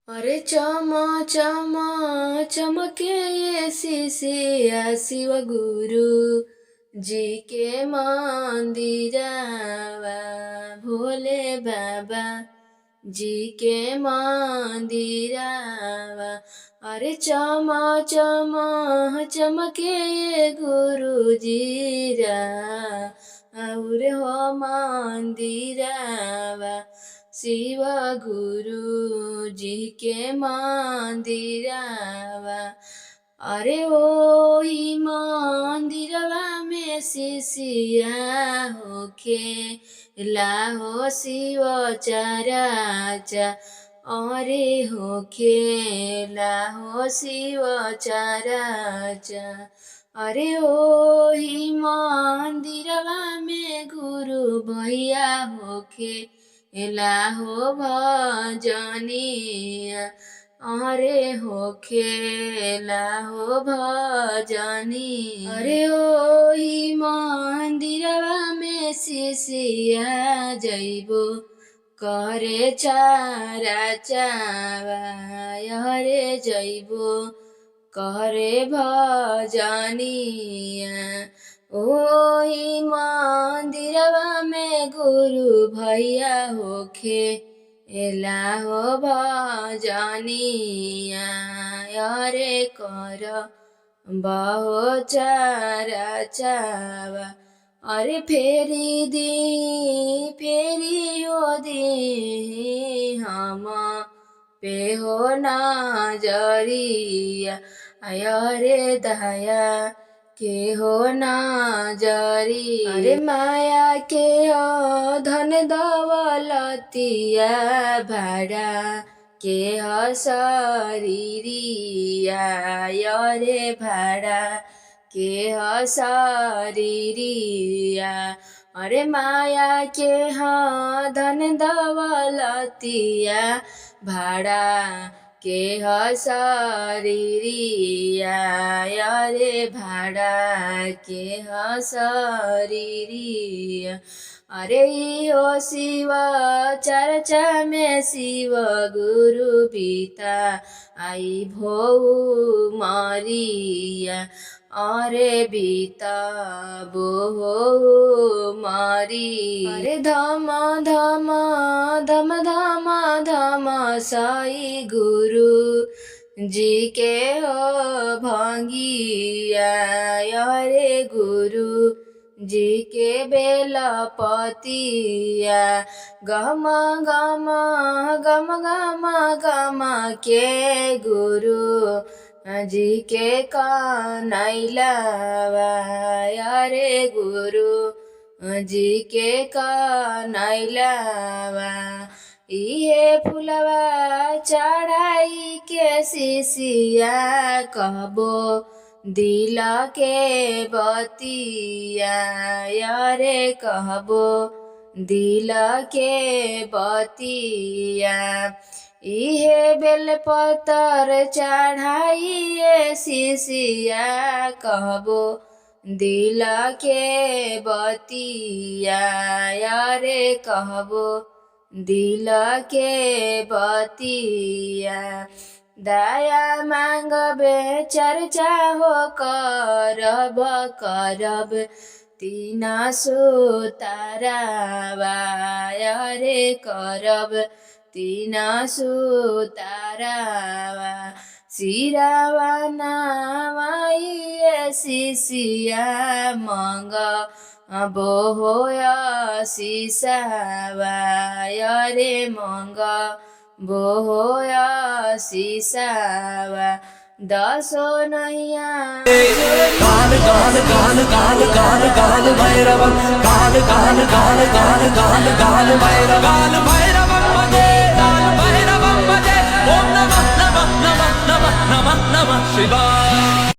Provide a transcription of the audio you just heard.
अरे चमा चमा चमके ये शिशिया शिव गुरु जी के मंदिरवा भोले बाबा जी के मंदिरवा। अरे चमा चमा चमके ये गुरु जीरा और हो मंदिरवा शिव गुरु जी के मंदिरवा। अरे ओही मंदिरवा में शिशिया होखे लाहो शिव चराचा। अरे होखे लाहो शिव चराचा। अरे ओही मंदिरवा में गुरु भैया होखे लाहो भजनिया। अरे होखे लाहो भजनी। अरे ओही मंदिरवा में शिशिया जइबो करे चारा चावा। अरे जइबो करे भजनिया। ओही मंदिरवा में गुरु भैया होखे एला हो भजनिया। अरे कर बहो चारा चावा। अरे फेरी दी फेरी हो दी हम पे हो नजरिया। अरे दया के हो नजरी। अरे माया के हो धन दौलतिया भाड़ा के हसरिया। अरे भाड़ा के हसरिया। अरे माया के ह धन दौलतिया भाड़ा के हसरिया। अरे भाड़ा के हसरिया। अरे हो शिव चर्चा में शिव गुरु बीता आई भो मरिया। अरे बीता बो मरी। अरे धम धम धम धम धम साई गुरु जी के हो भंगिया। अरे गुरु जी के बेलपतिया। गम गम गम गम गम के गुरु जी के कनैलवा। अरे गुरु जी के कनैलवा। इहे फुलवा चढ़ाई के शिशिया कहबो दिल के बतिया। अरे कहबो दिल के बतिया। इहे बेलपतर चढ़ाइए शिशिया कहबो दिल के बतिया। अरे कहबो दिल के बतिया। दया मांगबे चर्चा हो करब करब तीन सुतारावा। अरे करब तीन सुतारावा। सिरावा नामाइए शिशिया मंग बोहोय सिसावा। अरे मंग बोहोय सिसावा। दसो नैया काल काल काल काल काल काल भैरव काल काल काल काल काल काल भैरव काल।